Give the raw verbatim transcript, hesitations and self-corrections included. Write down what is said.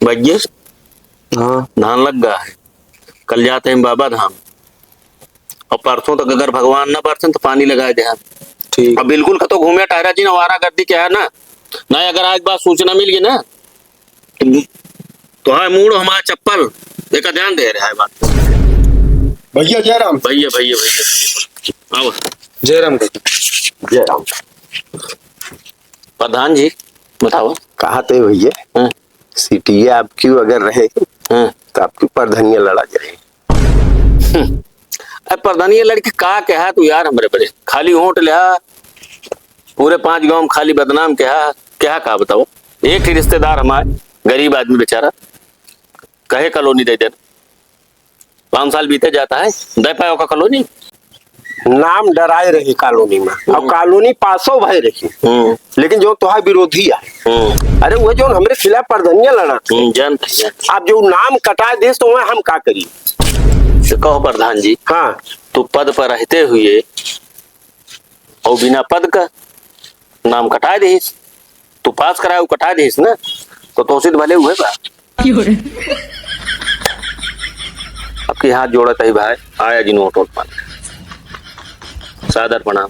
भैया, हाँ। धान लग गया है, कल जाते हैं बाबा धाम, और परसों तक अगर भगवान ना बरसें तो पानी लगाए दे। ठीक। अब बिल्कुल कतो घूमे टहरा जिन, आवारागर्दी किहा ना, ना अगर आज बात सूचना मिल गई ना, तो, तो है मूड़ हमारा चप्पल, देखा ध्यान दे रहा है बात। भैया जय राम। भैया, भैया, भैया, भैया। आओ। जय राम भैया। जय राम। प्रधान जी, बताओ। कहा थे भैया, हाँ। सीटिया आपकी अगर रहे, हाँ। तो आपकी प्रधानिया लड़ा जाए। हम्म। अब प्रधानिया लड़के का कहा तू यार, हमरे बड़े खाली वोट लिहा, पूरे पांच गांव में खाली बदनाम किहा, किहा का बताओ। एक ही रिश्तेदार हमारे, गरीब आदमी बेचारा, कहे कॉलोनी दे देना। पाँच साल बीते जाता है, दे पाए ओका कॉलोनी। नाम डराए रही कॉलोनी में, और हम्म। कॉलोनी पासो भय रही। हम्म। लेकिन जो तोहार विरोधी है, हम्म। अरे वो जो हमरे खिलाफ प्रधानिया लड़ा थे, हम्म, जानते, जानते। अब जो नाम कटा देस तो वह हम का करी? तो कहो प्रधान जी, हाँ। तू पद पर रहते हुए और बिना पद का नाम कटा देस, तू पास कराए, वो कटा देस ना, तो तोसे त भले हुए बा। अब की हाथ जोड़त ही भाई, आया जिन वोट वोट पान। सादर प्रणाम।